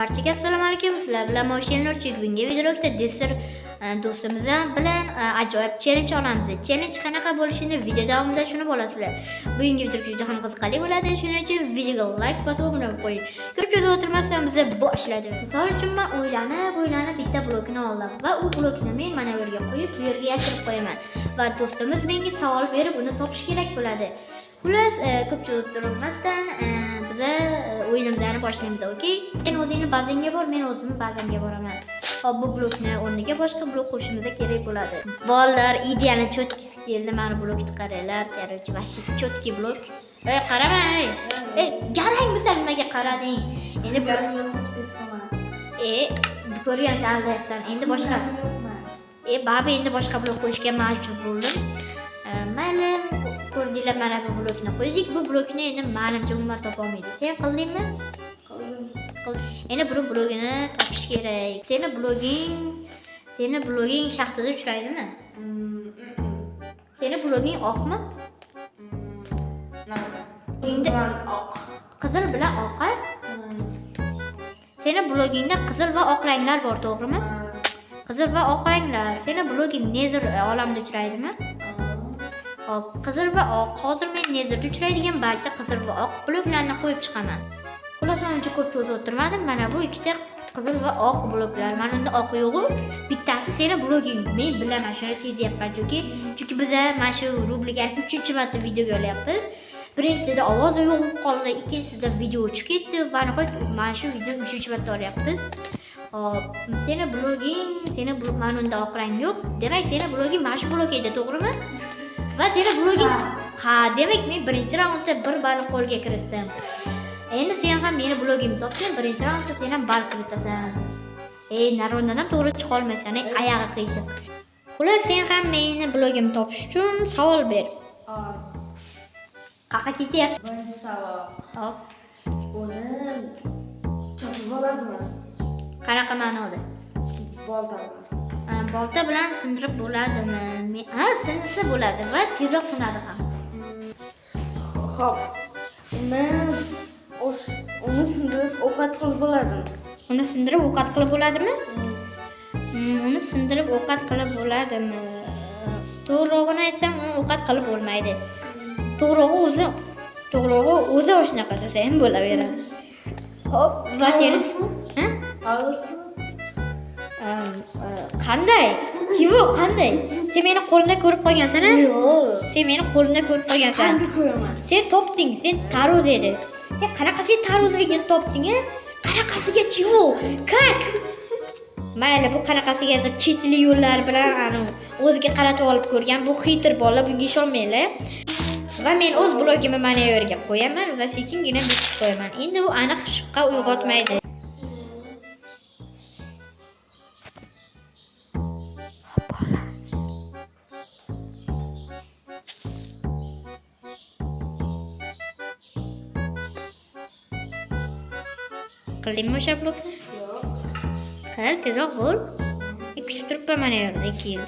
Barchaga assalomu alaykum. Sizlar bilan Moshin Nurchik. Bugungi videoda Dester do'stimiz bilan ajoyib challenge olamiz. Challenge qanaqa bo'lishini video davomida tushunib olasizlar. Bugungi video juda ham qiziqarli bo'ladi. Shuning uchun videoga like bosib obuna bo'lib qo'ying. Ko'p cho'zib o'tirmasdan biz boshladik. Misol uchun men o'ylanib bitta blokni oldim va u blokni men mana bu yerga qo'yib, bu yerga yashirib qo'yaman. Va do'stimiz menga savol berib, uni topish kerak bo'ladi. Xullas, ko'p cho'zib turmasdan biza o'yinimizni boshlaymiz, okey? Sen o'zingni bazangga bor, men o'zimni bazamga boraman. Hop, bu blokni o'rniga boshqa blok qo'shishimiz kerak bo'ladi. Bolalar idealni cho'tkisi keldi, mana blokni qaranglar, короче, вообще cho'tki blok. Ey, qarama, ey. Ey, garangmisan, nimaga qarading? Endi ko'rgansan, aldayapsan. Endi boshqa. Baba, endi boshqa blok qo'yishga majbur bo'ldim. Mayli, ko'rdinglar, mana bu blokni qo'ydik. Bu blokni endi manimcha umuman topolmaydi. Sen qildingmi? Qildim. Endi buni blogini topish kerak. Seni bloging shaxtada uchraydimi? Seni bloging oqmi? Endi oq. Qizil bilan oq, a? Seni blogingda qizil va oq ranglar bor, to'g'rimi? Qizil va oq ranglar. Seni bloging Nether olamida uchraydimi? Hop, qizil va oq. Hozir men Netherda uchraydigan barcha qizil va oq bloklarni qo'yib chiqaman. Xullas, men uncha ko'p cho'zib o'tirmadim. Mana bu ikkita qizil va oq bloklar. Mana unda oq yo'q-u. Bittasi seni bloging. Men bilaman, shuni sezyapman chunki biza mana shu rubrikani 3-marta videoga olyapmiz. Birinchisida ovoz yo'q bo'lib qoldi, ikkinchisida video o'chib ketdi va nihoyat mana shu videoni 3-marta olyapmiz. Hop, seni bloging, seni mana unda oq rang yo'q. Demak, seni bloging mana shu blok edi, to'g'rimi? Va seni bloging ha, demak men birinchi raundda 1 ball qo'lga kiritdim. Endi sen ham meni blogimni topding, birinchi raundda sen ham ball kiritasan. Ey, narondan ham to'g'ri chiqa olmaysan, ey, oyog'i qiyshiq. Xullas, sen ham meni blogimni topish uchun savol ber. Qayerga ketyapsan? Birinchi savol. Hop. Uni chopib bo'ladimi? Qanaqa ma'noda? Bolta bilan. Bolta bilan sindirib bo'ladimi? Ha, sindirsa bo'ladi va tezroq sinadi ham. Xo'p. Uni sindirib ovqat qilib bo'ladimi? Uni sindirib ovqat qilib bo'ladimi? Uni sindirib ovqat qilib bo'ladimi? To'g'rog'ini aytsam, uni ovqat qilib bo'lmaydi. To'g'rog'i o'zi shunaqa desa ham bo'laveradi. Hop, va seni ha? Tarvuzmi? Qanday? Chivo, qanday? Sen meni qo'limda ko'rib qolgansan, a? Yo'q. Sen meni qo'limda ko'rib qolgansan. Qanday ko'raman? Sen topding, sen tarvuz edi. Sen qanaqasiga tarvuzligini topding, a? Qanaqasiga chivo? Как? Mayli, bu qanaqasigadir chetli yo'llar bilan anu o'ziga qaratib olib ko'rgan bu xitr bola, bunga ishonmanglar. Va men o'z blogimni mana bu yerga qo'yaman va sekingina bekitib qo'yaman. Endi u aniq shubha uyg'otmaydi. Qildingmi o'sha blokni? Yo'q. Qil, tezroq bo'l. Kutib turibman mana yerda 2 yil.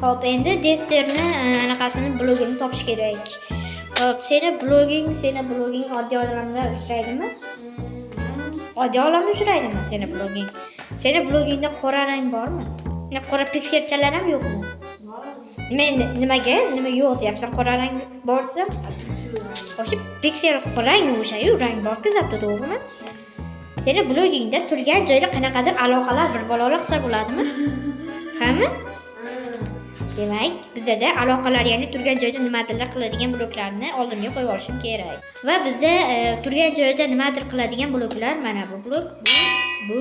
Hop, endi Desterni anaqasini blogini topish kerak. Hop, seni bloging oddiy olamda uchraydimi? Oddiy olamda uchraydimi seni bloging? Seni blogingda qora rang bormi? Ne qora pikselchalar ham yo'qmi? Men nimaga? Nima yo'q deyapsan? Qora rang borsa? O'sha piksel rang o'sha-yu, rang bor-ku zabda, to'g'rimi? Seni blogingda turgan joyda qanaqadir aloqalar bir balolar qilsa bo'ladimi? Hami? Demak, bizada aloqalar, ya'ni turgan joyda nimadirlar qiladigan bloklarni oldimga qo'yib olishim kerak. Va bizda turgan joyda nimadir qiladigan bloklar mana bu blok, bu, bu,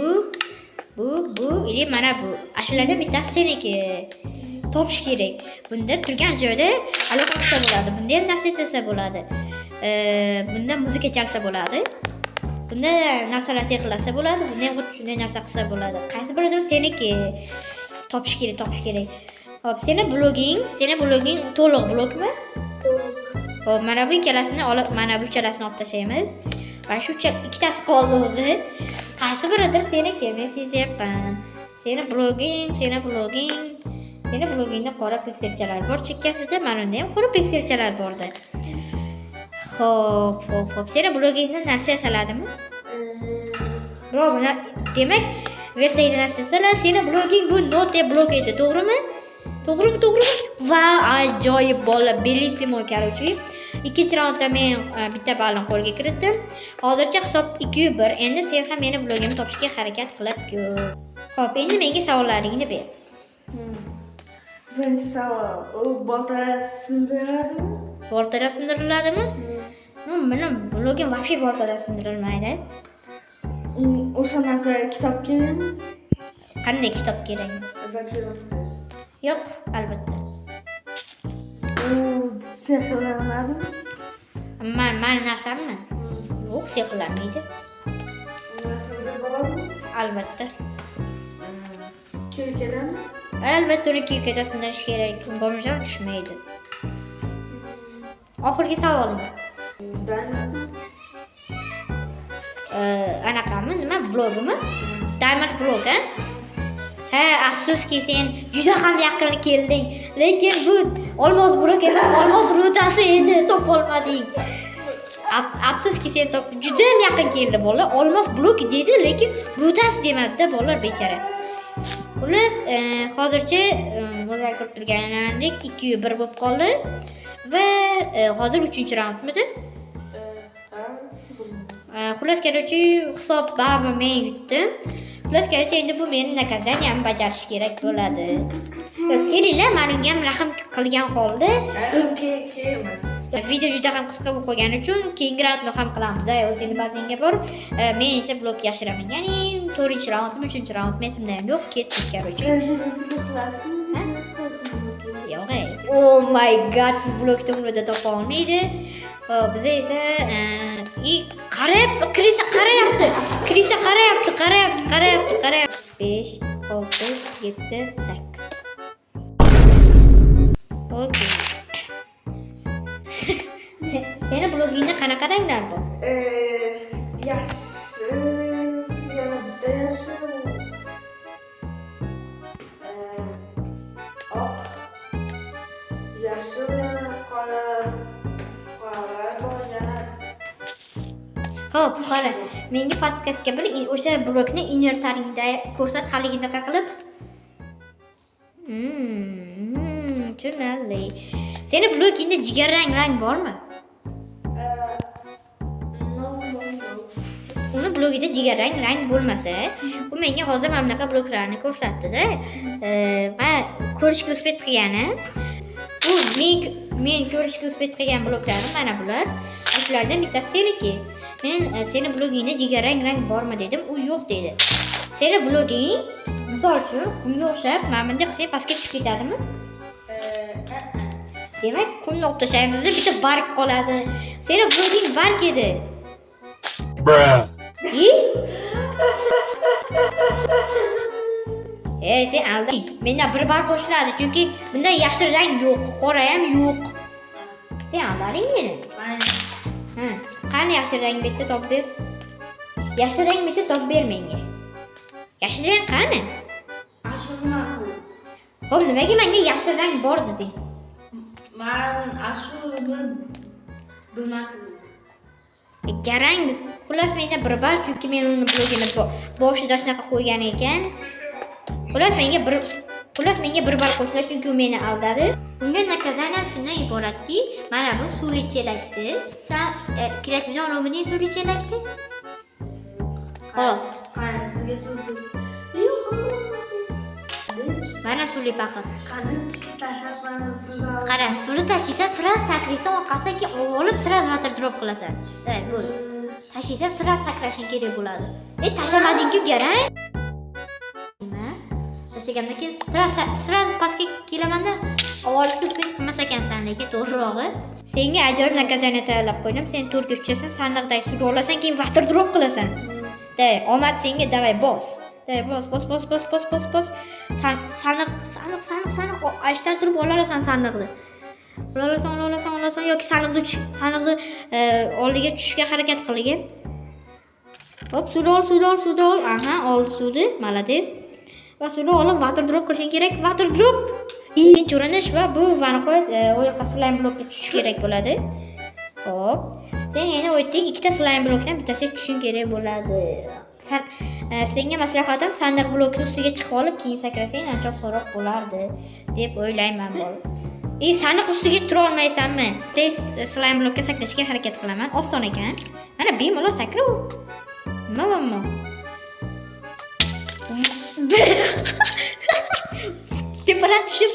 bu, bu, ili mana bu. Shulardan bittasi seniki. Topish kerak. Bunda turgan joyda aloqa qilsa bo'ladi. Bunda ham narsa yasasa bo'ladi. Bunda muzika chalsa bo'ladi. Bunda narsalar sehrlasa bo'ladi. Bunda ham xuddi shunday narsa qilsa bo'ladi. Qaysi biridir seniki? Topish kerak, topish kerak. Hop, seni bloging to'liq blokmi? To'liq. Hop, mana bu ikkalasini olib, mana bu uchalasini olib tashlaymiz. Va shu ikkitasi qoldi o'zi. Qaysi biridir seniki? Men sezyapman. Seni bloging, seni bloging. Seni blogingda qora pikselchalar bor chekkasida, mana unda ham qora pikselchalar bordi. Xo'p. Seni blogingda narsa yasaladimi? Biror bir demak, versiyada narsa yasaladi. Seni bloging bu note blog edi, to'g'rimi? To'g'rimi, to'g'rimi? Va ajoyib, bola, bellissimo, короче. Ikkinchi raundda men bitta ballni qo'lga kiritdim. Hozircha hisob 2-1. Endi sen ham meni blogimni topishga harakat qilib ko'r. Xo'p, endi menga savollaringni ber. Birinchi savol. U bolta sindiriladimi? Boltada sindiriladimi? Meni blogim вообще boltada sindirilmaydi. O'sha narsa kitob kerakmi? Qanday kitob kerak? Зачаровка. Yo'q, albatta. U sehrlanadimi? Mani narsammi? Yo'q, sehrlanmaydi. Uni sindirib bo'ladimi? Albatta. Kirkadami? Albatta, uni kirkada sindirish kerak. Bo'lmasa tushmaydi. Oxirgi savolim. Diamond. Anaqami? Nima blogimi? Diamond blog, a? Ha, afsuski, sen juda ham yaqin kelding. Lekin bu olmos blok emas, olmos rudasi edi, topolmading. Afsuski, sen top juda ham yaqin keldi bola. Olmos blok dedi, lekin rudasi demadi-da bolalar, bechora. Xullas, hozircha o'zlar ko'rib turganlaringdek 2-1 bo'lib qoldi. Va hozir 3-raundmidi? Ha, bilmadim. Xullas, короче, hisob baribir men yutdim. Xullas, короче, endi bu meni наказание m bajarish kerak bo'ladi. Yo'q, kelinglar, man unga ham rahm qilgan holda Rahm kerak emas. Video juda ham qisqa bo'lib qolgani uchun keyingi raundni ham qilamiz. Ay, o'zingni bazenga bor. Men esa blok yashiraman. Ya'ni 4-raundmi, 3-raundmi esimda ham yo'q. Ketdik, короче. Minutga qilasizmi? 40 minutga. Yo'q, ey. Oh my God, bu blokni umrida topa olmaydi. Xo'p, biza esa и qarab, крыса qarayapti. Крыса qarayapti, qarayapti, qarayapti, qarayapti. 5, 6, 7, 8. Okey. Seni blogingda qanaqa ranglar bor? Yashil, yana bitta yashil. Oq, yashil, yana qora, qoralar bor, yana Xo'p, qara. Menga podkastga bir o'sha blokni inventaringda ko'rsat haligidaqa qilib. Tushunarli. Seni blogingda jigarrang rang bormi? No, no, no. Uni blogida jigarrang rang bo'lmasa, u menga hozir mana bunaqa bloklarni ko'rsatdi-da. Man ko'rishga успеть qilganim. U men ko'rishga успеть qilgan bloklarim mana bular. Shulardan bittasi seniki. Men seni blogingda jigarrang rang bormi dedim, u yo'q dedi. Seni bloging misol uchun qumga o'xshab mana bunday qilsang pastga tushib ketadimi? Demak, qumni olib tashlaymiz, bitta barg qoladi. Seni bloging barg edi. Bruh. I? Ey, sen alding. Mendan bir bar qo'shiladi, chunki bunda yashil rang yo'q, qora ham yo'q. Sen aldading meni. Man Ha, qani yashil rang bitta topib ber. Yashil rang bitta topib ber menga. Yashil rang qani? Shu nima qildim? Xo'p, nimaga menga yashil rang bor deding? Man ashuni bilmas edim. Garang biz. Xullas, menda bir bal, chunki men uni blogini boshida shunaqa qo'ygan ekan. Xullas, menga bir bal qo'shiladi, chunki u meni aldadi. Unga наказание shundan iboratki, mana bu suvli chelakni sen kreativdan olmading suvli chelakni? Xo'p, Qaysiga suv biz? Yo'q. Mana suvli paqir. Qani tashlabman suvni. Qara, suvni tashlaysan, сразу sakraysan, orqasidan keyin olib сразу water drop qilasan. Давай, bo'l. Tashlaysan, сразу sakrashing kerak bo'ladi. E, tashlamading-ku, garang. Nima? Tashlagandan keyin сразу pastga kelamanda olishga успеть qilmas ekansan, lekin to'g'rirog'i. Senga ajoyib наказание tayyorlab qo'ydim. Sen to'rga tushasan, sandiqdagi suvni olasan, keyin water drop qilasan. Давай, omad senga, давай, bos. Давай, bos, bos, bos, bos, bos, bos, bos. Sandiq, sandiq, sandiq, sandiq. Ashdan turib ola olasan sandiqni. Ola olasan, ola olasan, ola olasan yoki sandiqni sandiqni oldiga tushishga harakat qilgin. Hop, suvni ol, suvni ol, suvni ol. Aha, oldi suvni. Молодец. Va suvni olib water drop qilishing kerak. Water drop. Ikkinchi urinish va bu va nihoyat u yoqqa slime blokka tushish kerak bo'ladi. Xo'p. Sen yana u yerdagi ikkita slime blokdan bittasiga tushishing kerak bo'ladi. San senga maslahatim, sandiq blokni ustiga chiqib olib, keyin sakrasang ancha osonroq bo'lardi deb o'ylayman, bola. E, sandiq ustiga tura olmaysanmi? Tez slime blokka sakrashga harakat qilaman. Oson ekan. Mana, bemalol sakra u. Nima muammo? Tepadan tushib.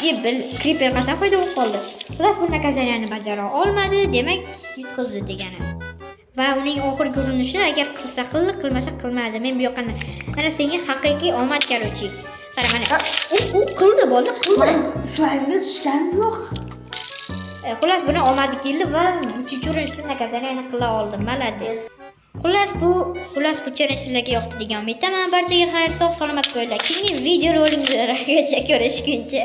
E, bil, creeper qattan paydo bo'lib qoldi. Xullas, bu наказание ni bajara olmadi, demak, yutqizdi degani. Va uning oxirgi urinishi, agar qilsa qildi, qilmasa qilmadi. Men bu yoqqa, mana senga haqiqiy omad, короче. Qara, mana. U qildi, bo'ldi, qildi. Man slime'ga tushganim yo'q. Xullas, buni omadi keldi va uchinchi urinishda наказание ni qila oldi. Молодец. Xullas, bu challenge sizlarga yoqdi degan umiddaman. Barchaga xayr, sog' salomat bo'linglar. Keyingi videoroliklargacha ko'rishguncha.